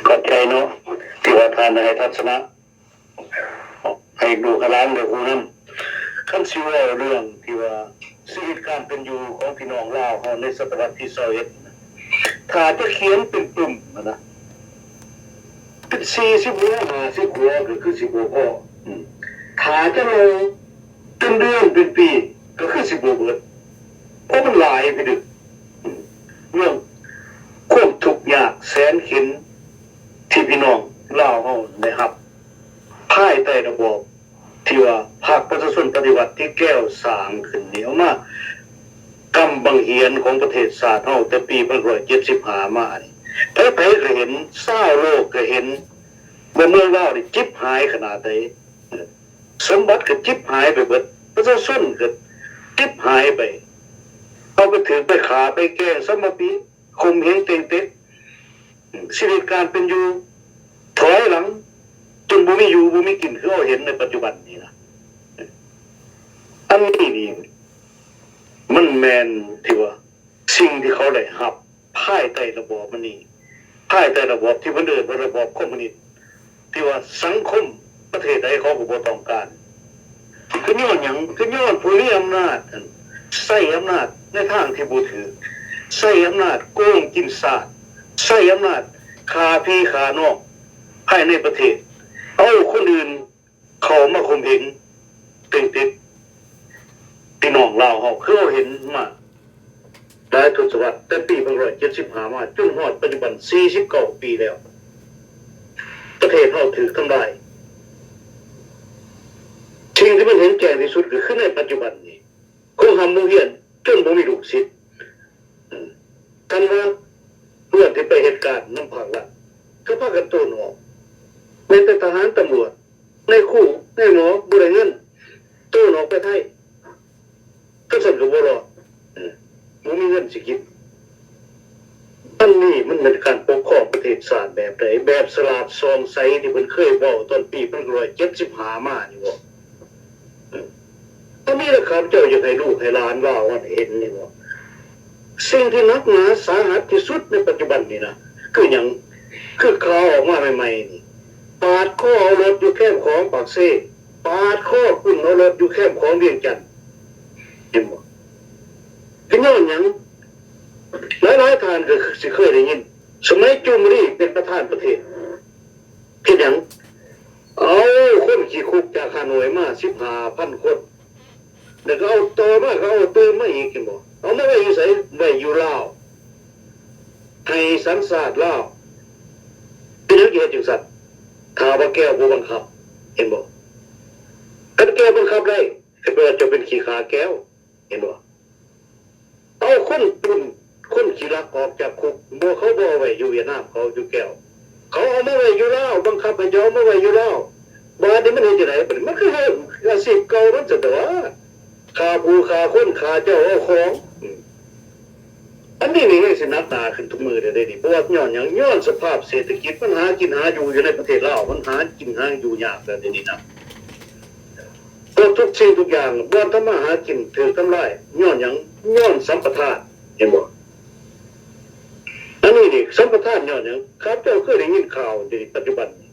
ຂອບໃຈເນາະ ທີ່ວ່າທ່ານໃຫ້ທັດສະນະ ໃຫ້ລູກໃຫ້ຫຼານໄດ້ຮູ້ນຳ. ຄັນຊິເວົ້າເລື່ອງທີ່ວ່າຊີວິດການເປັນຢູ່ຂອງພີ່ນ້ອງລາວເຮົາໃນສະຕະວັດທີຊາວເອັດ ຖ້າຈະຂຽນເປັນປຶ້ມຫັ້ນນະ ເປັນສີ່ສິບຫົວ ຫ້າສິບຫົວກໍຄືຊິບໍ່ພໍ. ອືມ ຖ້າຈະເລົ່າເປັນເດືອນເປັນປີກໍຄືຊິບໍ່ເບິດ ເພາະມັນຫຼາຍໄປເດີ້. ອືມ ເລື່ອງຄວາມທຸກຍາກແສນເຂັນທີ່ພີ່ນ້ອງລາວເຮົາໄດ້ຮັບ ພາຍໃຕ້ລະບອບທີ່ວ່າພັກປະຊາຊົນປະຕິວັດທີ່ແກວສ້າງຂຶ້ນນີ້ ເອົາມາກຳບັງຫຽນຂອງປະເທດຊາດເຮົາແຕ່ປີພັນເກົ້າຮ້ອຍເຈັດສິບຫ້າມານີ້ ໃຜໆກໍເຫັນ ຊາວໂລກກໍເຫັນວ່າເມືອງລາວນີ້ຈິບຫາຍຂະໜາດໃດ. ສົມບັດກໍຈິບຫາຍໄປເບິດ ປະຊາຊົນກໍຈິບຫາຍໄປ ເອົາໄປຖືກໄປຂ້າໄປແກ່ງສຳມະປີ ຂົ່ມເຫງເຕັງເຕັກ ຊີວິດການເປັນຢູ່ຖອຍຫຼັງ ຈົນບໍ່ມີຢູ່ບໍ່ມີກິນ ຄືເຮົາເຫັນໃນປັດຈຸບັນນີ້ນະ. ອັນນີ້ນີ້ ມັນແມ່ນທີ່ວ່າ ສິ່ງທີ່ເຂົາໄດ້ຮັບພາຍໃຕ້ລະບອບມັນນີ້ ພາຍໃຕ້ລະບອບທີ່ເພິ່ນເອີ້ນວ່າລະບອບຄອມມູນິດ ທີ່ວ່າສັງຄົມປະເທດໃດເຂົາກໍບໍ່ຕ້ອງການ. ຄືຍ້ອນຫຍັງ? ຄືຍ້ອນຜູ້ມີອຳນາດຫັ້ນໃຊ້ອຳນາດໃນທາງທີ່ບໍ່ຖືກ, ໃຊ້ອຳນາດໂກງກິນຊາດ, ໃຊ້ອຳນາດຂ້າພີ່ຂ້ານ້ອງພາຍໃນປະເທດ, ເອົາຄົນອື່ນ ເຂົ້າມາຂົ່ມເຫງເຕັງເຕັກພີ່ນ້ອງລາວເຮົາ ຄືເຮົາເຫັນມາຫຼາຍທົດສະວັດ ແຕ່ປີໜຶ່ງພັນເກົ້າຮ້ອຍເຈັດສິບຫ້າມາຈົນຮອດປັດຈຸບັນ ສີ່ສິບເກົ້າປີແລ້ວ ປະເທດເຮົາຖືກທຳລາຍ. ສິ່ງທີ່ມັນເຫັນແຈ້ງທີ່ສຸດກໍຄືໃນປັດຈຸບັນນີ້ ໂຮງຮ່ຳໂຮງຮຽນຈົນບໍ່ມີລູກສິດ. ອືມ ຄັນວ່າເພື່ອນທີ່ໄປເຮັດການນຳພາກລັດ ກໍພາກັນໂຕນອອກ, ແມ່ນແຕ່ທະຫານ, ຕຳຫຼວດ, ນາຍຄູ, ນາຍໝໍ ບໍ່ໄດ້ເງິນ ໂຕນອອກໄປໄທ, ຄັນຊັ້ນກໍບໍ່ລອດ, ເອີ ບໍ່ມີເງິນຊິກິນ. ອັນນີ້ມັນແມ່ນການປົກຄອງປະເທດຊາດແບບໃດ? ແບບສະຫຼາດສ່ອງໃສທີ່ເພິ່ນເຄີຍເວົ້າຕອນປີໜຶ່ງພັນເກົ້າຮ້ອຍເຈັດສິບຫ້າມານີ້ບໍ? ເອີ ອັນນີ້ລະຂ້າພະເຈົ້າຢາກໃຫ້ລູກໃຫ້ຫຼານລາວເຮົາເຫັນນີ້ວ່າ ສິ່ງທີ່ໜັກໜາສາຫັດທີ່ສຸດໃນປັດຈຸບັນນີ້ນະ ຄືຫຍັງ? ຄືຂ່າວອອກມາໃໝ່ໆນີ້ ປາດຄໍເອົາລົດຢູ່ແຄມຂອງປາກເຊ, ປາດຄໍປຸ້ນເອົາລົດຢູ່ແຄມຂອງວຽງຈັນ. ເຫັນບໍ່? ຄືຍ້ອນຫຍັງ? ຫຼາຍໆທ່ານກໍຊິເຄີຍໄດ້ຍິນ ສະໄໝຈູມມະລີເປັນປະທານປະເທດ ເຮັດຫຍັງ? ເອົາຄົນຂີ້ຄຸກຈາກຮ່າໂນ້ຍມາສິບຫ້າພັນຄົນ ແລ້ວກໍເອົາຕໍ່ມາ ກໍເອົາຕື່ມມາອີກ ເຫັນບໍ່? ເອົາມາໄວ້ຢູ່ໃສ? ໄວ້ຢູ່ລາວ ໃຫ້ສັນຊາດລາວ. ເປັນຫຍັງຈຶ່ງເຮັດຈັ່ງຊັ້ນ? ຖ້າວ່າແກວບໍ່ບັງຄັບ ເຫັນບໍ່? ຄັນແກວບັງຄັບໄດ້ ກໍແປວ່າເຈົ້າເປັນຂີ້ຂ້າແກວ ເຫັນບໍ່? ເອົາຄົນປຸ້ນ ຄົນຂີ້ລັກອອກຈາກຄຸກ ບໍ່ ເຂົາບໍ່ເອົາໄວ້ຢູ່ຫວຽດນາມ ເຂົາເອົາຢູ່ແກວ ເຂົາເອົາມາໄວ້ຢູ່ລາວ ບັງຄັບໃຫ້ເຈົ້າເອົາມາໄວ້ຢູ່ລາວ. ບາດນີ້ມັນເຮັດຈັ່ງໃດ? ບາດນີ້ມັນກໍເຮັດອາຊີບເກົ່າມັນຊັ້ນຕົວະ ຂ້າຜູ້ຂ້າຄົນ ຂ້າເຈົ້າເອົາຂອງ. ອືມ ອັນນີ້ນີ້ແຮງຊິໜັກໜາຂຶ້ນທຸກມື້ເດ້ນີ້ ເພາະວ່າຍ້ອນຫຍັງ? ຍ້ອນສະພາບເສດຖະກິດ ມັນຫາກິນຫາຢູ່ ຢູ່ໃນປະເທດລາວ ມັນຫາກິນຫາຢູ່ຍາກແລ້ວເດນີ້ນະ. ພວກທຸກສິ່ງທຸກຢ່າງ ບ່ອນທຳມາຫາກິນຖືກທຳລາຍ ຍ້ອນຫຍັງ? ຍ້ອນສຳປະທານ ເຫັນບໍ່? ອັນນີ້ນີ້ ສຳປະທານຍ້ອນຫຍັງ? ຂ້າພະເຈົ້າເຄີຍໄດ້ຍິນຂ່າວເດນີ້ ປັດຈຸບັນນີ້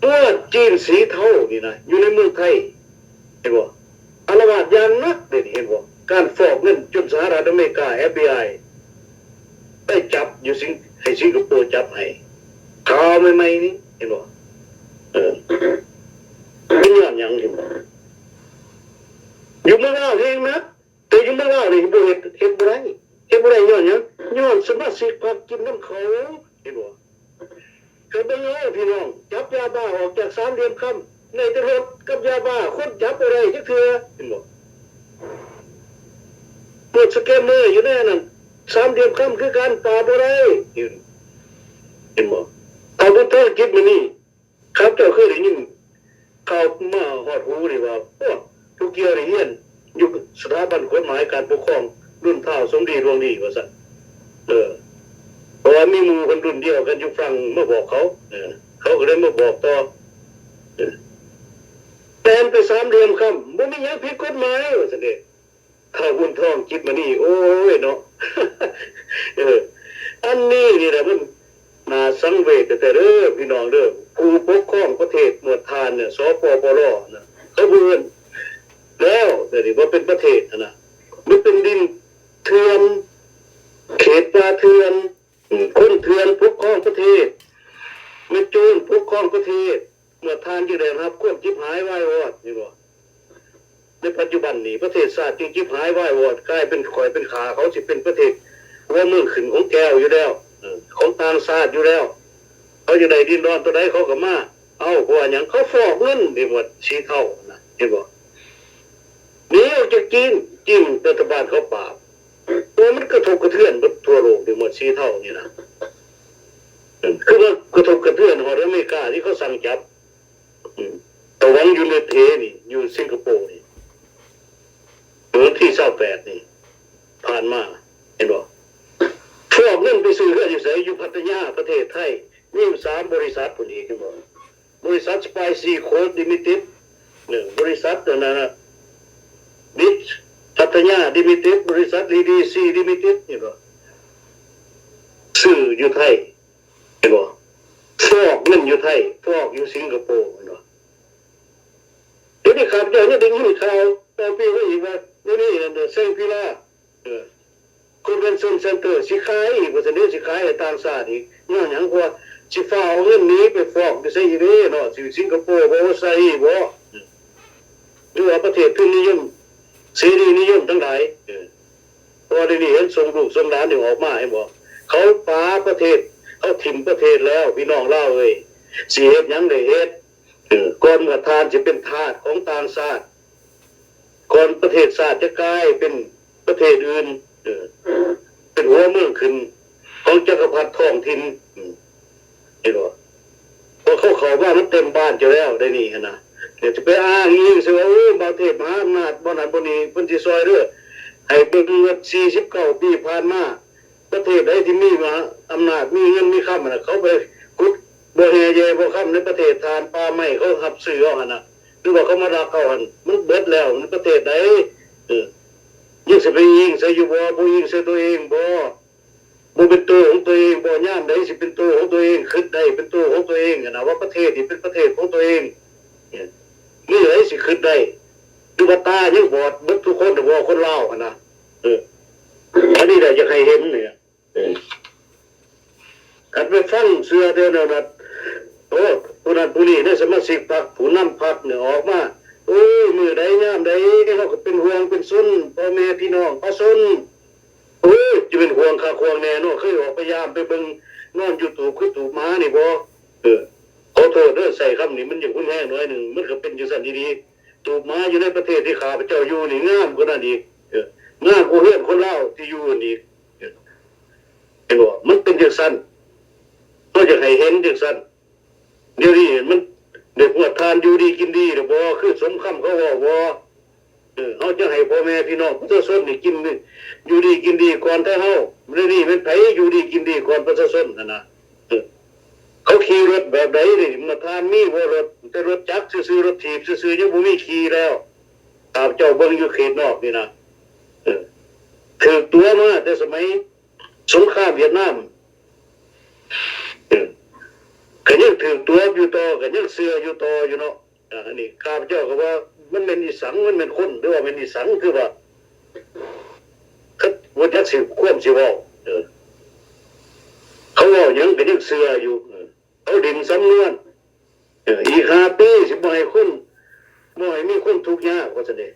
ຕົວຈີນສີເທົານີ້ນະ ຢູ່ໃນເມືອງໄທ ເຫັນບໍ່? ອາລະວາດຢ່າງໜັກເດນີ້ ເຫັນບໍ່? ການຟອກເງິນຈົນສະຫະລັດອາເມລິກາ ເອັຟບີໄອ ໄປຈັບຢູ່ສິງ ໃຫ້ສິງກະໂປຈັບໃຫ້ ຂ່າວໃໝ່ໆນີ້ ເຫັນບໍ່? ເອີ ເປັນຍ້ອນຫຍັງ? ເຫັນບໍ່? ຢູ່ເມືອງລາວແຮງໜັກ ແຕ່ຢູ່ເມືອງລາວນີ້ບໍ່ເຮັດ ເຮັດບໍ່ໄດ້ ເຮັດບໍ່ໄດ້ຍ້ອນຫຍັງ? ຍ້ອນສະມາຊິກພັກກິນນຳເຂົາ ເຫັນບໍ່? ເຄີຍເບິ່ງເອົາພີ່ນ້ອງ ຈັບຢາບ້າອອກຈາກສາມຫຼ່ຽມຄຳ ໄດ້ແຕ່ລົດກັບຢາບ້າ ຄົນຈັບບໍ່ໄດ້ຈັກເທື່ອ ເຫັນບໍ່? ພວກສະແກມເມີຢູ່ໃນອັນນັ້ນ ສາມຫຼ່ຽມຄຳຄືກັນ ປາບບໍ່ໄດ້ ເຫັນ ເຫັນບໍ່? ເອົາບຸນທອງ ຈິດມະນີ ຂ້າພະເຈົ້າເຄີຍໄດ້ຍິນຂ່າວມາຮອດຫູນີ້ວ່າ ໂອ້ ຜູ້ກ່ຽວໄດ້ຮຽນຢູ່ສະຖາບັນກົດໝາຍການປົກຄອງລຸ້ນທ້າວສົມດີ ດວງດີ ວ່າຊັ້ນ. ເອີ ເພາະວ່າມີໝູ່ເພິ່ນລຸ້ນດຽວກັນຢູ່ຝຣັ່ງມາບອກເຂົາ ເອີ ເຂົາກໍເລີຍມາບອກຕໍ່ ເອີ ແລ່ນໄປສາມຫຼ່ຽມຄຳ ບໍ່ມີຫຍັງຜິດກົດໝາຍ ວ່າຊັ້ນເດ. ທ້າວບຸນທອງ ຈິດມະນີ ໂອ້ຍເນາະ ເອີ ອັນນີ້ນີ້ແຫຼະມັນໜ້າ ສັງເວດແທ້ໆເດີພີ່ນ້ອງເດີ. ຜູ້ປົກຄອງປະເທດໝວດທ່ານເນຍ ສປປລ ນະ ເຂົາບໍ່ເອີ້ນແລ້ວ ດຽວນີ້ບໍ່ເປັນປະເທດຫັ້ນນະ. ມັນເປັນດິນເຖື່ອນ ເຂດປ່າເຖື່ອນ ອືມ ຄົນເຖື່ອນປົກຄອງປະເທດ ແມ່ນໂຈນປົກຄອງປະເທດ. ເມື່ອທ່ານຈຶ່ງໄດ້ຮັບຄວາມຈິບຫາຍວາຍວອດ ເຫັນບໍ່? ໃນປັດຈຸບັນນີ້ ປະເທດຊາດຈຶ່ງຈິບຫາຍວາຍວອດ ກາຍເປັນຂ້ອຍເປັນຂ້າ ເຂົາຊິເປັນປະເທດຫົວເມືອງຂຶ້ນຂອງແກວຢູ່ແລ້ວ ເອີ ຂອງຕ່າງຊາດຢູ່ແລ້ວ. ເຂົາຢາກໄດ້ດິນດອນຕົວໃດເຂົາກໍມາເອົາ ເພາະວ່າຫຍັງ? ເຂົາຟອກເງິນ ເຫັນບໍ່? ສີເທົານະ ເຫັນບໍ່? ໜີອອກຈາກຈີນ ຈີນລັດຖະບານເຂົາປາບ ໂອ້ ມັນກະທົບກະເທືອນເບິດທົ່ວໂລກ ເຫັນບໍ່? ສີເທົານີ້ນະ ເອີ ຄືວ່າກະທົບກະເທືອນຮອດອາເມລິກາທີ່ເຂົາສັ່ງຈັບ ອືມ ຕາຫວັງ ຢູເນເທ ນີ້ ຢູ່ສິງກະໂປນີ້ ເມື່ອວັນທີຊາວແປດນີ້ ຜ່ານມາ ເຫັນບໍ່? ຟອກເງິນໄປຊື້ເຮືອນຢູ່ໃສ? ຢູ່ພັດທະຍາ ປະເທດໄທ ມີສາມບໍລິສັດພຸ້ນອີກ ເຫັນບໍ່? ບໍລິສັດ Spicy Coast Limited ເອີ ບໍລິສັດອັນນັ້ນນະ Beach ພັດທະຍາ Limited ບໍລິສັດ ດີດີຊີ Limited ເຫັນບໍ່? ຊື້ຢູ່ໄທ ເຫັນບໍ່? ຟອກເງິນຢູ່ໄທ ຟອກຢູ່ສິງກະໂປ ເຫັນບໍ່? ດຽວນີ້ຂ້າພະເຈົ້າຍັງໄດ້ຍິນຂ່າວຕໍ່ປີມາອີກວ່າ ດຽວນີ້ອັນແຊງກຣີລາ ເອີ ຄອນເວັນຊັນເຊັນເຕີ ຊິຂາຍອີກ ວ່າຊັ້ນເດ ຊິຂາຍໃຫ້ຕ່າງຊາດອີກ. ຍ້ອນຫຍັງ? ເພາະວ່າຊິຟ້າວເອົາເງິນໜີໄປຟອກຢູ່ໃສອີກເດເນາະ? ຊິສິງກະໂປບໍ່? ອອສເຕຣເລັຽບໍ່? ຫຼືວ່າປະເທດທຶນນິຍົມ ເສລີນິຍົມທັງຫຼາຍ ເອີ ເພາະວ່າດຽວນີ້ເຫັນສົ່ງລູກສົ່ງຫຼານນີ້ອອກມາ ເຫັນບໍ່? ເຂົາປາປະເທດ ເຂົາຖິ້ມປະເທດແລ້ວ ພີ່ນ້ອງລາວເອີຍ ຊິເຮັດຫຍັງໄດ້ເຮັດ ເອີ ກ່ອນເມື່ອທ່ານຊິເປັນທາດຂອງຕ່າງຊາດ ກ່ອນປະເທດຊາດຈະກາຍເປັນປະເທດອື່ນ ເອີ ເປັນຫົວເມືອງຂຶ້ນຂອງຈັກກະພັດທ້ອງຖິ່ນ ອືມ ເຫັນບໍ່? ເພາະເຂົາເຂົ້າມາມັນເຕັມບ້ານເຈົ້າແລ້ວ ດຽວນີ້ຫັ້ນນະ. ດຽວຈະໄປອ້າງອີງໃສ່ວ່າ ໂອ້ ປະເທດມະຫາອຳນາດ ບ່ອນນັ້ນບ່ອນນີ້ ເພິ່ນຊິຊ່ອຍເດີ. ໃຫ້ເບິ່ງວ່າສີ່ສິບເກົ້າປີຜ່ານມາ ປະເທດໃດທີ່ມີມະຫາອຳນາດ ມີເງິນມີຄຳຫັ້ນນະ ເຂົາໄປຂຸດບໍ່ແຮ່ແຍ່ບໍ່ຄຳໃນປະເທດທ່ານ ປ່າໄມ້ເຂົາຮັບຊື້ເອົາຫັ້ນນະ ຫຼືວ່າເຂົາມາລັກເອົາຫັ້ນ ມັນເບິດແລ້ວ. ມັນປະເທດໃດ ເອີ ຍັງຊິໄປອີງໃສ່ຢູ່ບໍ່? ບໍ່ອີງໃສ່ຕົວເອງບໍ່? ບໍ່ເປັນໂຕຂອງຕົວເອງບໍ່? ຍາມໃດຊິເປັນໂຕຂອງຕົວເອງ? ຄິດໄດ້ເປັນໂຕຂອງຕົວເອງຫັ້ນນະ ວ່າປະເທດນີ້ເປັນປະເທດຂອງຕົວເອງ. ເອີ ມື້ໃດຊິຄິດໄດ້? ຫຼືວ່າຕາຍັງບອດເບິດທຸກຄົນແລ້ວບໍ່? ຄົນລາວຫັ້ນນະ ເອີ ອັນນີ້ແຫຼະຢາກໃຫ້ເຫັນນີ້. ເອີ ຄັນໄປຟັງເຊື່ອແຕ່ແນວນັ້ນ ໂອ້ ຜູ້ນັ້ນຜູ້ນີ້ ໃນສະມາຊິກພັກ ຜູ້ນຳພັກນີ້ອອກມາ ໂອ້ຍ ມື້ໃດຍາມໃດເຮົາກໍເປັນຫ່ວງເປັນສົນພໍ່ແມ່ພີ່ນ້ອງປະຊາຊົນ. ໂອ້ຍ ຈະເປັນຫ່ວງຄັກຫ່ວງແນ່ເນາະ ເຄີຍອອກໄປຢາມໄປເບິ່ງ ນອນຢູທູບຄືຕູບໝານີ້ບໍ່? ເອີ ຂໍໂທດເດີ ໃຊ້ຄຳນີ້ມັນຢາກຮຸນແຮງໜ້ອຍໜຶ່ງ ມັນກໍເປັນຈັ່ງຊັ້ນອີ່ຫຼີ. ຕູບໝາຢູ່ໃນປະເທດທີ່ຂ້າພະເຈົ້າຢູ່ນີ້ງາມກວ່ານັ້ນອີກ ເອີ ງາມກວ່າເຮືອນຄົນລາວທີ່ຢູ່ຫັ້ນອີກ. ເອີ ເຫັນບໍ່? ມັນເປັນຈັ່ງຊັ້ນ ເຮົາຢາກໃຫ້ເຫັນຈັ່ງຊັ້ນ. ດຽວນີ້ມັນໄດ້ຮອດທ່ານຢູ່ດີກິນດີແລ້ວບໍ່? ຄືສົມຄຳເຂົາເວົ້າບໍ່? ເອີ ເຮົາຈະໃຫ້ພໍ່ແມ່ພີ່ນ້ອງປະຊາຊົນນີ້ກິນ ຢູ່ດີກິນດີກ່ອນແທ້ເຮົາ. ດຽວນີ້ແມ່ນໃຜຢູ່ດີກິນດີກ່ອນປະຊາຊົນຫັ້ນນະ? ເອີ ເຂົາຂີ່ລົດແບບໃດນີ້? ເມື່ອທ່ານມີບໍ່ລົດ? ແຕ່ລົດຈັກຊື່ໆ ລົດຖີບຊື່ໆ ຍັງບໍ່ມີຂີ່ແລ້ວ. ຂ້າພະເຈົ້າເບິ່ງຢູ່ເຂດນອກນີ້ນະ ເອີ ຖືກຕົວະມາແຕ່ສະໄໝສົງຄາມຫວຽດນາມ ເອີ ກໍຍັງຖືກຕົວະຢູ່ຕໍ່ ກໍຍັງເຊື່ອຢູ່ຕໍ່ຢູ່ເນາະ. ອັນນີ້ຂ້າພະເຈົ້າກໍວ່າ ມັນແມ່ນອີສັງ? ມັນແມ່ນຄົນ ຫຼືວ່າແມ່ນອີສັງ? ຄືວ່າ ບໍ່ຈັກຊິຄວາມຊິເວົ້າ ເອີ ເຂົາເວົ້າຫຍັງກໍຍັງເຊື່ອຢູ່ ເອີ ເຂົາຫຼິ້ນສຳນວນ ເອີ ອີກຫ້າປີຊິບໍ່ໃຫ້ຄົນ ບໍ່ໃຫ້ມີຄົນທຸກຍາກ ວ່າຊັ້ນເດ.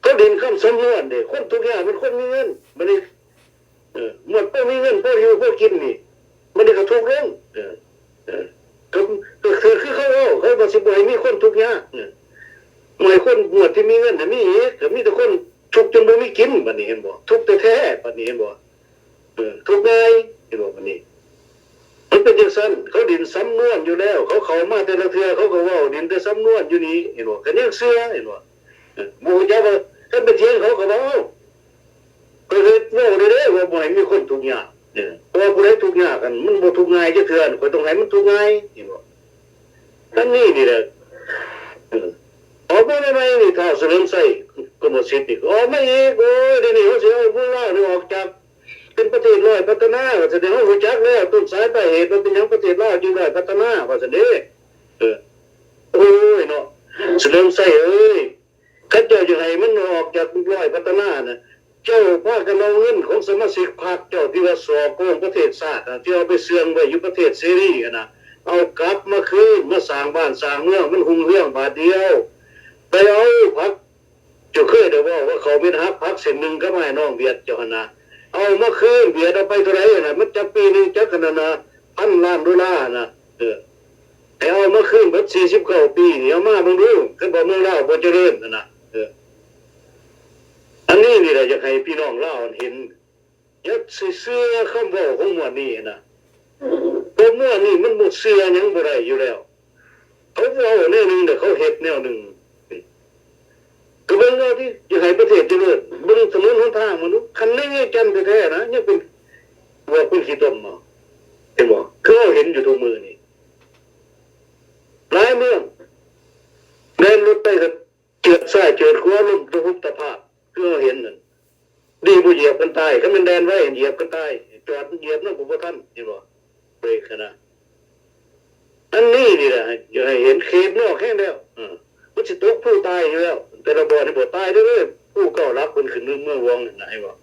ເຂົາຫຼິ້ນຄຳສຳນວນເດ ຄົນທຸກຍາກແມ່ນຄົນມີເງິນ. ບັດນີ້ ເອີ ໝົດ ບໍ່ມີເງິນພໍຢູ່ພໍກິນນີ້ ບັດນີ້ກໍທຸກລົງ. ເອີ ເອີ ກໍ ກໍຄື ຄືເຂົາເວົ້າ ເຂົາວ່າຊິບໍ່ໃຫ້ມີຄົນທຸກຍາກ ເອີ ບໍ່ໃຫ້ຄົນໝວດທີ່ມີເງິນນະມີອີກ ກໍມີແຕ່ຄົນທຸກຈົນບໍ່ມີກິນ. ບັດນີ້ເຫັນບໍ່? ທຸກແທ້ໆ ບັດນີ້ເຫັນບໍ່? ເອີ ທຸກງ່າຍ ເຫັນບໍ່? ບັດນີ້ມັນເປັນຈັ່ງຊັ້ນ ເຂົາຫຼິ້ນສຳນວນຢູ່ແລ້ວ ເຂົາເຂົ້າມາແຕ່ລະເທື່ອ ເຂົາກໍເວົ້າຫຼິ້ນແຕ່ສຳນວນຢູ່ນີ້ ເຫັນບໍ່? ກໍຍັງເຊື່ອ ເຫັນບໍ່? ເອີ ບໍ່ຮູ້ຈັກວ່າ ຄັນໄປຖຽງເຂົາກໍວ່າ ເອົ້າ ຂ້ອຍເຮັດເວົ້າໄດ້ເດ້ວ່າບໍ່ໃຫ້ມີຄົນທຸກຍາກ ເອີ ເພາະວ່າຜູ້ໃດທຸກຍາກຫັ້ນ ມັນບໍ່ທຸກງ່າຍຈັກເທື່ອ ຂ້ອຍຕ້ອງໃຫ້ມັນທຸກງ່າຍ ເຫັນບໍ່? ອັນນີ້ນີ້ແຫຼະ ເອີ ອອກມາໃໝ່ໆນີ້ ທ້າວສະເຫຼີມໄຊ ກົມມະສິດນີ້ ອອກມາອີກ. ໂອ້ຍ ດຽວນີ້ເຮົາຊິເອົາເມືອງລາວນີ້ອອກຈາກ ປັນປະເທດດ້ອຍພັດທະນາ ວ່າຊັ້ນເດ. ເຮົາຮູ້ຈັກແລ້ວ ຕົ້ນສາຍປາຍເຫດວ່າເປັນຫຍັງປະເທດລາວຈຶ່ງດ້ອຍພັດທະນາ ວ່າຊັ້ນເດ. ເອີ ໂອ້ຍເນາະ ສະເຫຼີມໄຊເອີຍ, ຄັນເຈົ້າຢາກໃຫ້ມັນອອກຈາກດ້ອຍພັດທະນານະ, ເຈົ້າພາກັນເອົາເງິນຂອງສະມາຊິກພັກເຈົ້າທີ່ວ່າສໍ້ໂກງປະເທດຊາດນະ, ທີ່ເອົາໄປເຊື່ອງໄວ້ຢູ່ປະເທດເສລີຫັ້ນນະ, ເອົາກັບມາຄືນ ມາສ້າງບ້ານສ້າງເມືອງໃຫ້ມັນຮຸ່ງເຮືອງບາດດຽວ. ໄປເອົາພັກ ເຈົ້າເຄີຍໄດ້ເວົ້າວ່າເຂົາເປັນຫັກຜັກເສັ້ນໜຶ່ງກັບອ້າຍນ້ອງຫວຽດເຈົ້າຫັ້ນນະ, ເອົາມາຄືນຫວຽດເອົາໄປເທົ່າໃດຫັ້ນນະ, ມັນຈັກປີໜຶ່ງຈັກອັນນັ້ນນະ ພັນລ້ານໂດລາຫັ້ນນະ. ເອີ ໃຫ້ເອົາມາຄືນເບິດສີ່ສິບເກົ້າປີນີ້ ເອົາມາເບິ່ງດູ, ຄັນວ່າເມືອງລາວບໍ່ຈະເລີນຫັ້ນນະ. ເອີ ອັນນີ້ນີ້ແຫຼະ ຢາກໃຫ້ພີ່ນ້ອງລາວເຫັນ, ຢ່າຊິເຊື່ອຄຳເວົ້າຂອງໝວດນີ້ນະ, ເພາະໝວດນີ້ມັນບໍ່ເຊື່ອຫຍັງບໍ່ໄດ້ຢູ່ແລ້ວ. ເຂົາເວົ້າແນວໜຶ່ງ ແຕ່ເຂົາເຮັດແນວໜຶ່ງ. ກໍເບິ່ງເອົາຕິ, ຢາກໃຫ້ປະເທດຈະເລີນ, ເບິ່ງຖະໜົນຫົນທາງມັນດູ. ຄັນໃນວຽງຈັນແທ້ໆນະ ຍັງເປັນບວກເປັນຂີ້ຕົມເນາະ, ເຫັນບໍ່? ຄືເຮົາເຫັນຢູ່ທຸກມື້ນີ້ ຫຼາຍເມືອງ ແລ່ນລົດໄປກໍເຈີດຊ້າຍເຈີດຂວາ ລົ້ມຕະປຸບຕະພາບ ຄືເຮົາເຫັນນັ້ນ. ດີບໍ່ຢຽບກັນຕາຍ, ຄັນແມ່ນແລ່ນໄວຢຽບກັນຕາຍ, ຈອດຢຽບນຳກໍບໍ່ທັນ, ເຫັນບໍ່? ເບຣກຫັ້ນນະ. ອັນນີ້ນີ້ແຫຼະ ຢາກໃຫ້ເຫັນເຂດນອກແຮງແລ້ວ, ເອີ ມັນຊິຕົກພູຕາຍຢູ່ແລ້ວ. ແຕ່ລະບ່ອນນີ້ບໍ່ຕາຍເດີ້, ພູເກົ້າຫຼັກເພິ່ນຂຶ້ນເມືອງຫຼວງຫັ້ນນະ, ເຫັນບໍ່?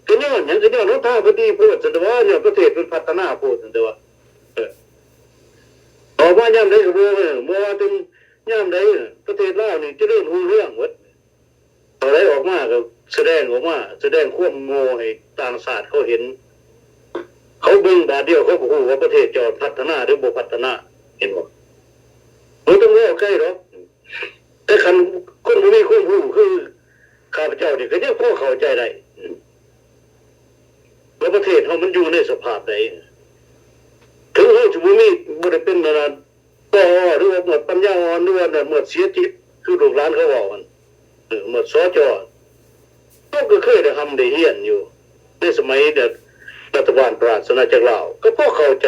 ກໍຍ້ອນຫຍັງ? ກໍຍ້ອນຫົນທາງເພິ່ນດີໂພດຊັ້ນຕົວະ, ຍ້ອນປະເທດເພິ່ນພັດທະນາໂພດຊັ້ນຕົວະ. ເອີ ອອກມາຍາມໃດກໍບໍ່, ບໍ່ວ່າແຕ່ຍາມໃດ, ປະເທດລາວນີ້ຈະເລີນຮຸ່ງເຮືອງເບິດ. ເທົ່າໃດອອກມາກໍສະແດງອອກມາ, ສະແດງຄວາມໂງ່ໃຫ້ຕ່າງຊາດເຂົາເຫັນ. ເຂົາເບິ່ງບາດດຽວເຂົາກໍຮູ້ວ່າປະເທດເຈົ້າພັດທະນາຫຼືບໍ່ພັດທະນາ, ເຫັນບໍ່? ບໍ່ຕ້ອງເວົ້າໄກດອກ. ແຕ່ຄັນຄົນບໍ່ມີຄວາມຮູ້ຄືຂ້າພະເຈົ້ານີ້ ກໍຍັງພໍເຂົ້າໃຈໄດ້ ວ່າປະເທດເຮົາມັນຢູ່ໃນສະພາບໃດ. ເຖິງເຮົາຊິບໍ່ມີ, ບໍ່ໄດ້ເປັນອັນນັ້ນ ປໍ ຫຼືວ່າໝວດປັນຍາອ່ອນ ຫຼືວ່າໝວດເສຍຈິດ ຄືລູກຫຼານເຂົາເວົ້າຫັ້ນ, ເອີ ໝວດ ສຈ ເຮົາກໍເຄີຍໄດ້ຮ່ຳໄດ້ຮຽນຢູ່ໃນສະໄໝແບບລັດຖະບານພະລາຊະອານາຈັກລາວ ກໍພໍເຂົ້າໃຈ.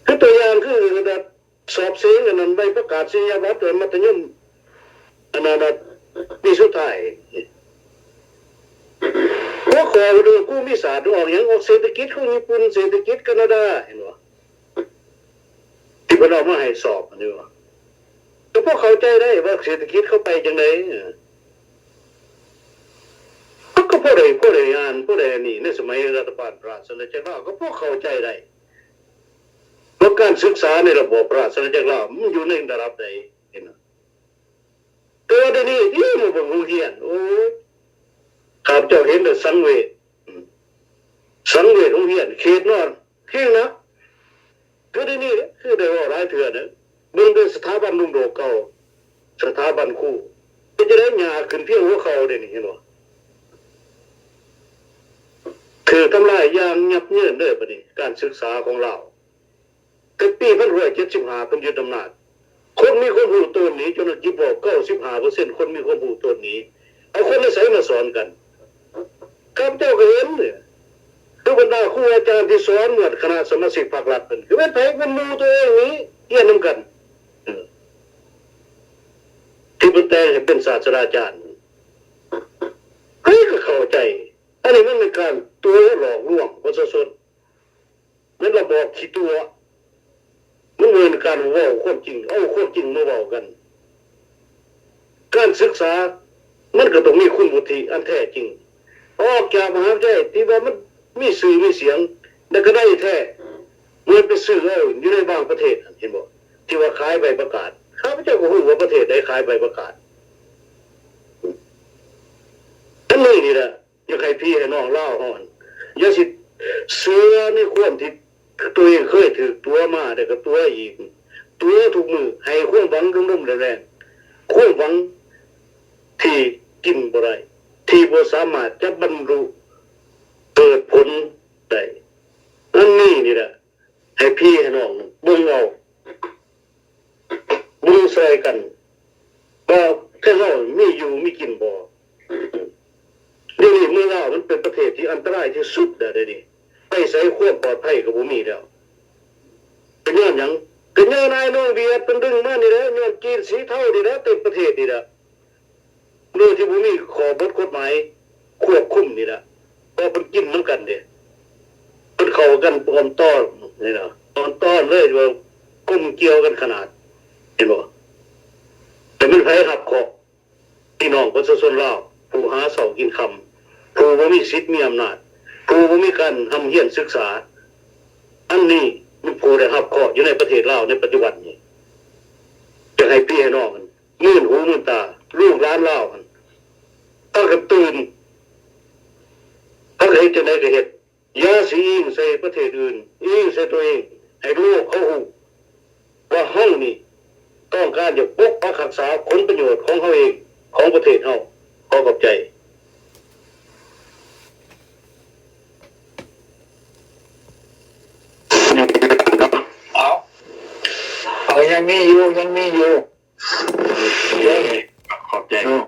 ຄືຕົວຢ່າງຄືແບບສອບເສັງອັນນັ້ນ ໃບປະກາດນິຍາບັດມັດທະຍົມ ອັນນັ້ນນະ ປີສຸດທ້າຍ ຫົວຂໍ້ເລື່ອງພູມິສາດ ອອກຫຍັງ? ອອກເສດຖະກິດຂອງຍີ່ປຸ່ນ, ເສດຖະກິດການາດາ, ເຫັນບໍ່? ທີ່ເພິ່ນເອົາມາໃຫ້ສອບຫັ້ນຢູ່ ກໍພໍເຂົ້າໃຈໄດ້ວ່າເສດຖະກິດເຂົາໄປຈັ່ງໃດ. ເຮົາກໍພໍໄດ້, ພໍໄດ້ອ່ານ, ພໍໄດ້ອັນນີ້ ໃນສະໄໝລັດຖະບານພະລາຊະອານາຈັກລາວ ກໍພໍເຂົ້າໃຈໄດ້ວ່າການສຶກສາໃນລະບອບພະລາຊະອານາຈັກລາວ ມັນຢູ່ໃນລະດັບໃດ, ເຫັນບໍ່? ແຕ່ວ່າດຽວນີ້ຕິ ມາເບິ່ງໂຮງຮຽນ, ໂອ້ຍ ຂ້າພະເຈົ້າເຫັນແລ້ວສັງເວດ, ສັງເວດໂຮງຮຽນເຂດນອນແຮງໜັກ. ຄືດຽວນີ້ເດ້ ຄືໄດ້ເວົ້າຫຼາຍເທື່ອເດ້, ເບິ່ງແຕ່ສະຖາບັນລຸງໂດກເກົ່າ, ສະຖາບັນຄູ ເປັນຈັ່ງໃດ? ຫຍ້າຂຶ້ນພຽງຫົວເຂົ່າເດ້ນີ້, ເຫັນບໍ່? ຖືກທຳລາຍຢ່າງຫຍັບເຍີນເດ້ ບັດນີ້ການສຶກສາຂອງລາວ. ແຕ່ປີພັນເກົ້າຮ້ອຍເຈັດສິບຫ້າ ເພິ່ນຍຶດອຳນາດ, ຄົນມີຄວາມຮູ້ໂຕນໜີ, ຈົນນັກກິດບອກ ເກົ້າສິບຫ້າເປີເຊັນ ຄົນມີຄວາມຮູ້ໂຕນໜີ. ເອົາຄົນໃນໃສມາສອນກັນ? ຂ້າພະເຈົ້າກໍເຫັນເດ້, ຄືບັນດາຄູອາຈານທີ່ສອນໝວດຄະນະສະມາຊິກພັກລັດເພິ່ນ ກໍແມ່ນໃຜ? ແມ່ນໝູ່ຕົວເອງນີ້ ຮຽນນຳກັນ ເອີ ທີ່ເພິ່ນແຕ່ງໃຫ້ເປັນສາດສະດາຈານ. ໃຜກໍເຂົ້າໃຈ, ອັນນີ້ມັນເປັນການຕົວະຫຼອກລວງປະຊາຊົນ. ແມ່ນລະບອກຂີ້ຕົວະ, ມັນບໍ່ແມ່ນການເວົ້າຄວາມຈິງ, ເອົາຄວາມຈິງມາເວົ້າກັນ. ການສຶກສາມັນກໍຕ້ອງມີຄຸນວຸດທິອັນແທ້ຈິງ, ອອກຈາກມະຫາວິທະຍາໄລທີ່ວ່າມັນມີຊື່ມີສຽງ ແລະກໍໄດ້ແທ້, ບໍ່ແມ່ນໄປຊື້ເອົາຢູ່ໃນບາງປະເທດ, ເຫັນບໍ່? ທີ່ວ່າຂາຍໃບປະກາດ, ຂ້າພະເຈົ້າກໍຮູ້ວ່າປະເທດໃດຂາຍໃບປະກາດ. ອັນນີ້ນີ້ແຫຼະ ຢາກໃຫ້ພີ່ໃຫ້ນ້ອງລາວເຮົາຫັ້ນ ຢ່າຊິເຊື່ອໃນຄວາມທີ່ຕົວເອງເຄີຍຖືກຕົວະມາ ແລ້ວກໍຕົວະອີກ, ຕົວະທຸກມື້, ໃຫ້ຄວາມຫວັງລົມໆແລງໆ, ຄວາມຫວັງທີ່ກິນບໍ່ໄດ້, ທີ່ບໍ່ສາມາດຈະບັນລຸເກີດຜົນໄດ້. ອັນນີ້ນີ້ແຫຼະ ໃຫ້ພີ່ໃຫ້ນ້ອງເບິ່ງເອົາ. ເບິ່ງຊ່ອຍກັນວ່າແທ້ເຮົາມີຢູ່ມີກິນບໍ່. ດຽວນີ້ເມືອງລາວມັນເປັນປະເທດທີ່ອັນຕະລາຍທີ່ສຸດແລ້ວ, ດຽວນີ້ໄປໃສຄວາມປອດໄພກໍບໍ່ມີແລ້ວ. ເປັນຍ້ອນຫຍັງ? ກໍຍ້ອນອ້າຍນ້ອງຫວຽດເພິ່ນດຶງມານີ້ແຫຼະ, ຍ້ອນຈີນສີເທົານີ້ແຫຼະ ເຕັມປະເທດນີ້ແຫຼະ. ໂດຍທີ່ບໍ່ມີຂໍ້ບົດກົດໝາຍຄວບຄຸມນີ້ລະ, ພາະເພິ່ນກິນນຳກັນເດ້ ເພິ່ນເຂົ້າກັນອ້ອມຕ້ອມນີ້ນະ ອ້ອມຕ້ອມເລີຍ ວ່າກົມກ່ຽວກັນຂະໜາດ ເຫັນບໍ່? ແຕ່ແມ່ນໃຜຮັບເຄາະ? ພີ່ນ້ອງປະຊາຊົນລາວ ຜູ້ຫາເຊົ້າກິນຄ່ຳ ຜູ້ບໍ່ມີສິດມີອຳນາດ ຜູ້ບໍ່ມີການຮ່ຳຮຽນສຶກສາ ອັນນີ້ແມ່ນຜູ້ໄດ້ຮັບເຄາະຢູ່ໃນປະເທດລາວໃນປັດຈຸບັນນີ້. ຢາກໃຫ້ພີ່ໃຫ້ນ້ອງຫັ້ນມື່ນຫູມື່ນຕາ ລູກຫຼານລາວຫັ້ນພາກັນຕື່ນ ພາກັນເຮັດຈັ່ງໃດກໍເຮັດ. ຢ່າຊິອີງໃສ່ປະເທດອື່ນ, ອີງໃສ່ຕົວເອງ, ໃຫ້ໂລກເຂົາຮູ້ວ່າເຮົານີ້ຕ້ອງການຢາກປົກປັກຮັກສາຜົນປະໂຫຍດຂອງເຮົາເອງ, ຂອງປະເທດເຮົາ. ຂໍຂອບໃຈ. ເອົາ ເອົາ ຍັງມີຢູ່, ຍັງມີຢູ່. ຂອບໃຈ. ເນາະ.